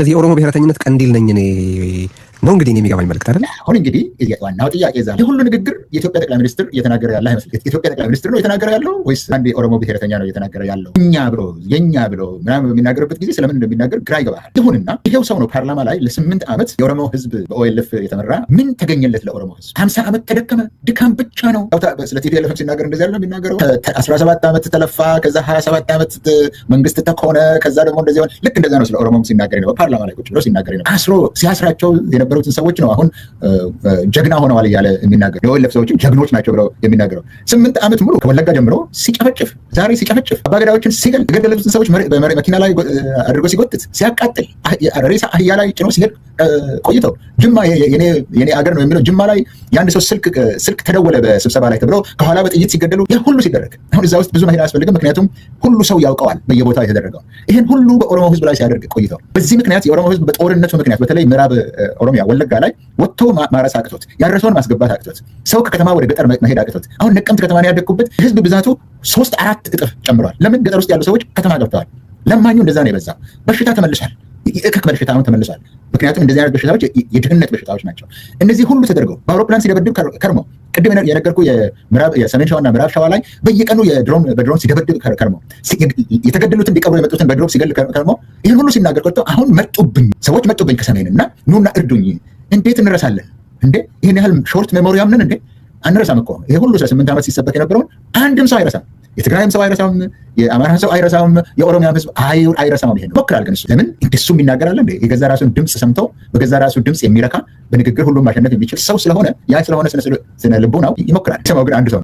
ስለዚህ የኦሮሞ ብሔረተኝነት ቀንዲል ነኝ እኔ ነው እንግዲህ የሚገባኝ መልእክት አይደል? አሁን እንግዲህ ዋናው ጥያቄ እዛ የሁሉ ንግግር የኢትዮጵያ ጠቅላይ ሚኒስትር እየተናገረ ያለ አይመስልም። የኢትዮጵያ ጠቅላይ ሚኒስትር ነው እየተናገረ ያለው ወይስ አንድ የኦሮሞ ብሔረተኛ ነው እየተናገረ ያለው? እኛ ብሎ የኛ ብሎ ምናምን በሚናገርበት ጊዜ ስለምን እንደሚናገር ግራ ይገባል። ይሁንና ይሄው ሰው ነው ፓርላማ ላይ ለ8 ዓመት የኦሮሞ ህዝብ በ OLF የተመራ ምን ተገኘለት ለኦሮሞ ህዝብ? 50 ዓመት ተደከመ፣ ድካም ብቻ ነው። ስለ TPLF ሲናገር እንደዚህ ያለ የሚናገረው 17 ዓመት ተለፋ፣ ከዛ 27 ዓመት መንግስት ተኮነ፣ ከዛ ደግሞ እንደዚህ ሆነ። ልክ እንደዛ ነው ስለ ኦሮሞም ሲናገር ነው። ፓርላማ ላይ ቁጭ ብሎ ሲናገር ነው። አስሮ ሲያስራቸው የነበሩትን ሰዎች ነው አሁን ጀግና ሆነዋል እያለ የሚናገር፣ የ OLF ሰዎችም ጀግኖች ናቸው ብለው የሚናገረው። 8 ዓመት ሙሉ ከወለጋ ጀምሮ ሲጨፈጭፍ፣ ዛሬ ሲጨፈጭፍ፣ አባገዳዎችን ሲገል፣ የገደሉትን ሰዎች መኪና ላይ አድርጎ ሲጎትት፣ ሲያቃጥል፣ ሬሳ አህያ ላይ ጭኖ ሲሄድ ቆይተው ጅማ የኔ አገር ነው የሚለው ጅማ ላይ የአንድ ሰው ስልክ ተደወለ በስብሰባ ላይ ተብሎ ከኋላ በጥይት ሲገደሉ ያ ሁሉ ሲደረግ አሁን እዛ ውስጥ ብዙ መሄድ አያስፈልግም። ምክንያቱም ሁሉ ሰው ያውቀዋል በየቦታው የተደረገው። ይህን ሁሉ በኦሮሞ ህዝብ ላይ ሲያደርግ ቆይተው በዚህ ምክንያት የኦሮሞ ህዝብ በጦርነቱ ምክንያት በተለይ ምዕራብ ኦሮሚያ ወለጋ ላይ ወጥቶ ማረስ አቅቶት፣ ያረሰውን ማስገባት አቅቶት፣ ሰው ከከተማ ወደ ገጠር መሄድ አቅቶት፣ አሁን ነቀምት ከተማ ያደግኩበት ህዝብ ብዛቱ ሶስት አራት እጥፍ ጨምሯል። ለምን? ገጠር ውስጥ ያሉ ሰዎች ከተማ ገብተዋል። ለማኙ እንደዛ ነው የበዛው። በሽታ ተመልሷል። የእከክ በሽታ አሁን ተመልሷል። ምክንያቱም እንደዚህ አይነት በሽታዎች የድህነት በሽታዎች ናቸው። እነዚህ ሁሉ ተደርገው በአውሮፕላን ሲደበድብ ከርሞ፣ ቅድም የነገርኩ የሰሜን ሸዋና ምዕራብ ሸዋ ላይ በየቀኑ በድሮን ሲደበድብ ከርሞ፣ የተገደሉትን እንዲቀብሩ የመጡትን በድሮን ሲገል ከርሞ፣ ይህን ሁሉ ሲናገር ቆይቶ አሁን መጡብኝ፣ ሰዎች መጡብኝ ከሰሜን እና ኑና እርዱኝ። እንዴት እንረሳለን እንዴ? ይህን ያህል short memory ያምነን እንዴ? አንረሳም እኮ። ይሄ ሁሉ 8 ዓመት ሲሰበክ የነበረውን አንድም ሰው አይረሳም። የትግራይም ሰው አይረሳም፣ የአማራ ሰው አይረሳም፣ የኦሮሚያም ህዝብ አይረሳም። ይሄን ሞክራል። ግን እሱ ለምን እንደሱ የሚናገራል እንዴ? የገዛ ራሱን ድምፅ ሰምቶ በገዛ ራሱ ድምፅ የሚረካ፣ በንግግር ሁሉም ማሸነፍ የሚችል ሰው ስለሆነ፣ ያ ስለሆነ ስነ ልቦናው ይሞክራል። ሰማው ግን አንድ ሰው